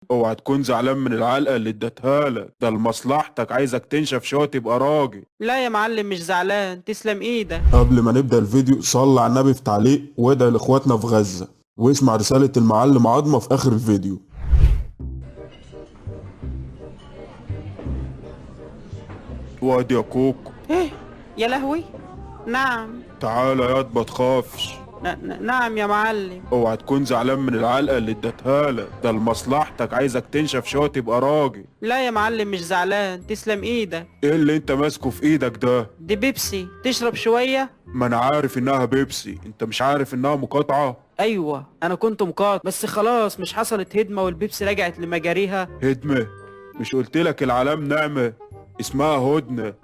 اوعى تكون زعلان من العلقة اللي اديتها لك، ده لمصلحتك، عايزك تنشف شوية تبقى راجل. لا يا معلم مش زعلان، تسلم ايدك. قبل ما نبدأ الفيديو صل على النبي في تعليق وادعي لاخواتنا في غزة، واسمع رسالة المعلم عظمة في اخر الفيديو. وادي يا كوكو. ايه يا لهوي؟ نعم. تعالى ياض ما تخافش. نعم يا معلم. اوعى تكون زعلان من العلقة اللي اديتها لك، ده لمصلحتك، عايزك تنشف شوية تبقى راجل. لا يا معلم مش زعلان، تسلم ايدك. ايه اللي انت ماسكه في ايدك ده؟ دي بيبسي، تشرب شوية؟ ما انا عارف انها بيبسي، انت مش عارف انها مقاطعه؟ ايوه انا كنت مقاطع، بس خلاص مش حصلت هدمه والبيبسي رجعت لمجاريها. هدمه؟ مش قلت لك العلام نعمه، اسمها هدنة.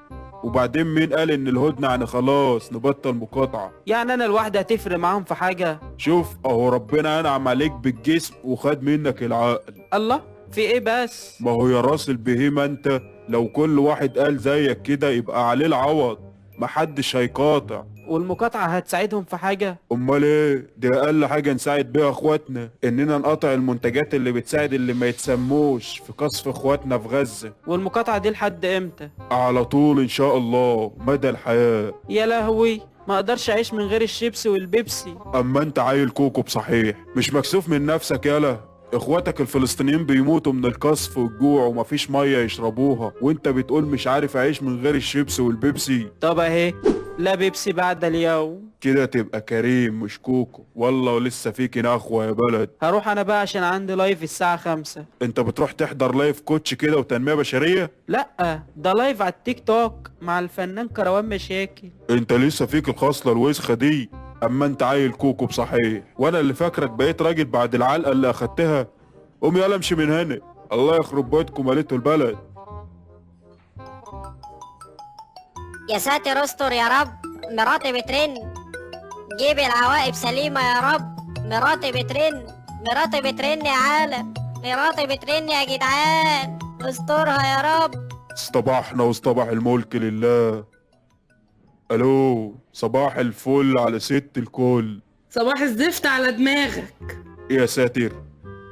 وبعدين مين قال ان الهدنة يعني خلاص نبطل مقاطعه؟ يعني انا الواحدة هتفرق معاهم في حاجة؟ شوف اهو ربنا انعم عليك بالجسم وخد منك العقل. الله، في ايه بس؟ ما هو يا راس البهيمة انت، لو كل واحد قال زيك كده يبقى عليه العوض، محدش هيقاطع. والمقاطعه هتساعدهم في حاجة؟ امال ايه؟ دي اقل حاجة نساعد بيها اخواتنا، اننا نقاطع المنتجات اللي بتساعد اللي ما يتسموش في قصف اخواتنا في غزة. والمقاطعه دي لحد امتى؟ على طول ان شاء الله، مدى الحياة. يا لهوي، ما اقدرش اعيش من غير الشيبسي والبيبسي. اما انت عيل كوكو بصحيح، مش مكسوف من نفسك؟ يالا اخواتك الفلسطينيين بيموتوا من القصف والجوع ومفيش مية يشربوها، وانت بتقول مش عارف اعيش من غير الشيبس والبيبسي. طب اهي، لا بيبسي بعد اليوم. كده تبقى كريم مش كوكو والله، ولسه فيك نخوة يا بلد. هروح انا بقى عشان عندي live الساعة 5. انت بتروح تحضر life coach كده وتنمية بشرية؟ لا ده live على التيك توك مع الفنان كروان مشاكل. انت لسه فيك الخصلة الوسخة دي؟ اما انت عيل كوكو بصحيح، وانا اللي فاكرك بقيت راجل بعد العلقة اللي اخدتها. قوم يلا امشي من هنا، الله يخرب بيتكم مليتوا البلد. يا ساتر استر يا رب، مراتي بترن، جيب العواقب سليمة يا رب. مراتي بترن، مراتي بترن يا عالم، مراتي بترن يا جدعان، استرها يا رب. اصطبحنا واصطبح الملك لله. الو، صباح الفل على ست الكل. صباح الزفت على دماغك. يا ساتر،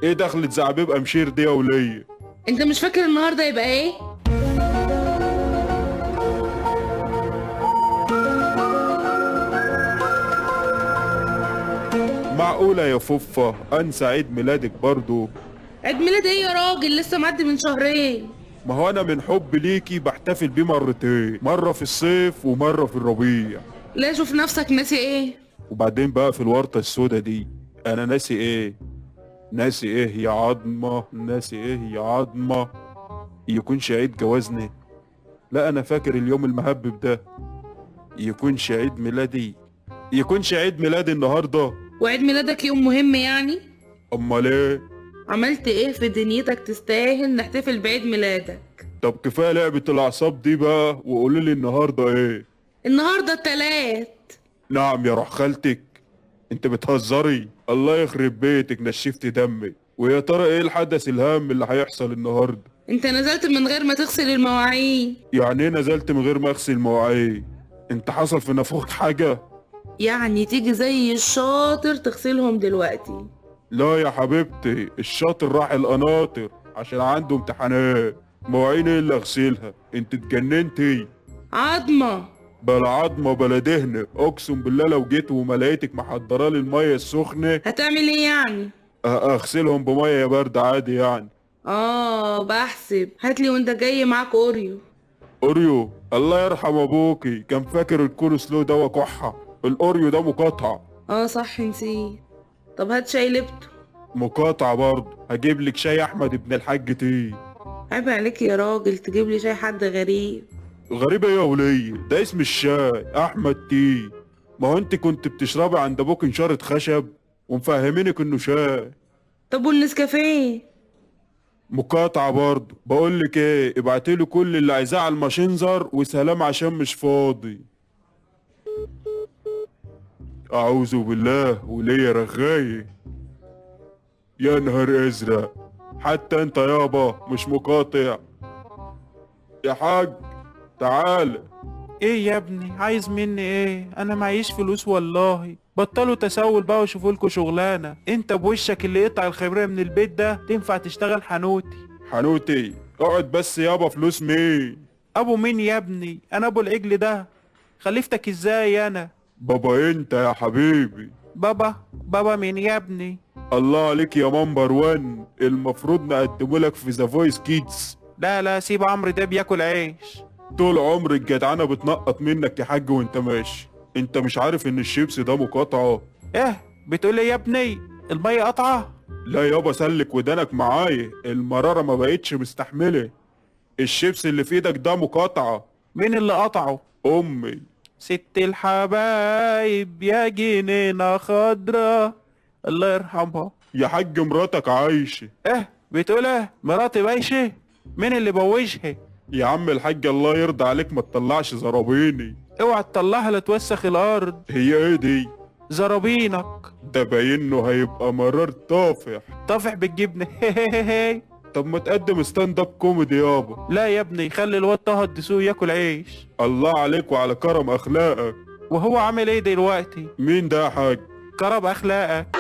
ايه دخلة زعبيب امشير دي يا ولية؟ انت مش فاكر النهارده يبقى ايه؟ معقولة يا فوفا انسى عيد ميلادك برضو؟ عيد ميلاد ايه يا راجل؟ لسه معدي من شهرين. ما هو انا من حب ليكي بحتفل بيه مرتين، مرة في الصيف ومرة في الربيع. لا شوف نفسك ناسي ايه. وبعدين بقى في الورطة السودة دي انا ناسي ايه؟ ناسي ايه يا عظمة؟ ناسي ايه يا عظمة؟ يكونش عيد جوازنا؟ لا انا فاكر اليوم المهبب ده. يكونش عيد ميلادي؟ يكونش عيد ميلادي النهارده؟ وعيد ميلادك يوم مهم يعني؟ امال ايه؟ عملت ايه في دنيتك تستاهل نحتفل بعيد ميلادك؟ طب كفاية لعبه الاعصاب دي بقى، وقولي لي النهارده ايه؟ النهارده التلات. نعم يا روح خالتك، انت بتهزري؟ الله يخرب بيتك، نشفت دمي. ويا ترى ايه الحدث الهام اللي هيحصل النهارده؟ انت نزلت من غير ما تغسل المواعين. يعني ايه نزلت من غير ما اغسل المواعين؟ انت حصل في نافوخك حاجة؟ يعني تيجي زي الشاطر تغسلهم دلوقتي؟ لا يا حبيبتي، الشاطر راح القناطر عشان عنده امتحانات. مواعين ايه اللي اغسلها؟ انت اتجننتي؟ عظمه بلا عظمه بلا دهن، اقسم بالله لو جيت وما لقيتك محضرة لي المية السخنة. هتعمل ايه يعني؟ اغسلهم بميه باردة عادي يعني. بحسب. هاتلي وانت جاي معاك اوريو. اوريو؟ الله يرحم ابوكي، كان فاكر الكول سلو ده وكحه. الاوريو ده مقاطعه. صح نسيت. طب هات شاي لبته. مقاطعه برضه. هجيب لك شاي احمد ابن الحاج تي. عيب عليك يا راجل تجيب لي شاي حد غريب. غريبة يا ولية، ده اسم الشاي احمد تي. ما هو انت كنت بتشربي عند ابوك نشارة خشب ومفهمينك انه شاي. طب والنسكافيه؟ مقاطعة برضه. بقولك ايه، ابعتيله كل اللي عايزاه على الماشنزر وسلام عشان مش فاضي. اعوذ بالله، ولية رغاية. يا نهار ازرق، حتى انت يابا مش مقاطع. يا حاج تعال. ايه يا ابني عايز مني ايه؟ انا معيش فلوس والله. بطلوا تسول بقى وشوفوا لكم شغلانة. انت بوشك اللي يقطع الخبرية من البيت ده تنفع تشتغل حنوتي. حنوتي اقعد بس يابا، فلوس مين؟ ابو مين يا ابني؟ انا ابو العجل ده، خلفتك ازاي انا؟ بابا انت يا حبيبي. بابا؟ بابا مين يا ابني؟ الله عليك يا number one، المفروض نقدمه لك في The Voice Kids. لا لا سيب عمرو ده بياكل عيش. طول عمر الجدعنه بتنقط منك يا حاج وانت ماشي. انت مش عارف ان الشيبس ده مقاطعه؟ ايه بتقول ايه يا ابني؟ المية قطعه؟ لا يابا سلك ودانك معايا، المرارة ما بقتش مستحمله. الشيبس اللي في ايدك ده مقاطعه. مين اللي قطعه؟ امي. ست الحبايب يا جنينة خضرا، الله يرحمها. يا حاج مراتك عايشه. ايه بتقول ايه؟ مراتي بايشه؟ مين اللي بوشها؟ يا عم الحاج الله يرضى عليك ما تطلعش زرابيني. اوعى تطلعها لا توسخ الارض. هي ايه دي؟ زرابينك. ده باينة هيبقى مرار طافح. طافح بالجبنه. طب ما تقدم stand up comedy يابا. لا يا ابني خلي الواد طه الدسوقي ياكل عيش. الله عليك وعلى كرم اخلاقك. وهو عامل ايه دلوقتي؟ مين ده يا حاج؟ كرم اخلاقك.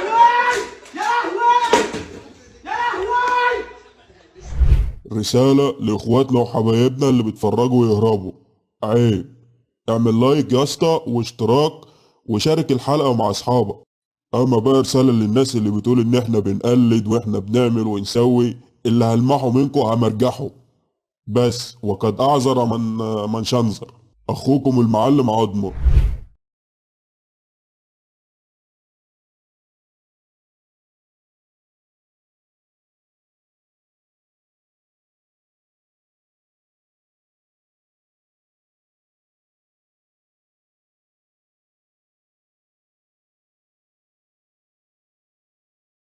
رسالة لاخواتنا وحبايبنا اللي بيتفرجوا ويهربوا، عيب. اعمل like يا اسطى واشتراك وشارك الحلقة مع اصحابك. اما بقى رسالة للناس اللي بتقول ان احنا بنقلد واحنا بنعمل ونسوي، اللي هلمحوا منكم همرجحوا بس، وقد اعذر من شنظر. اخوكم المعلم عظمه.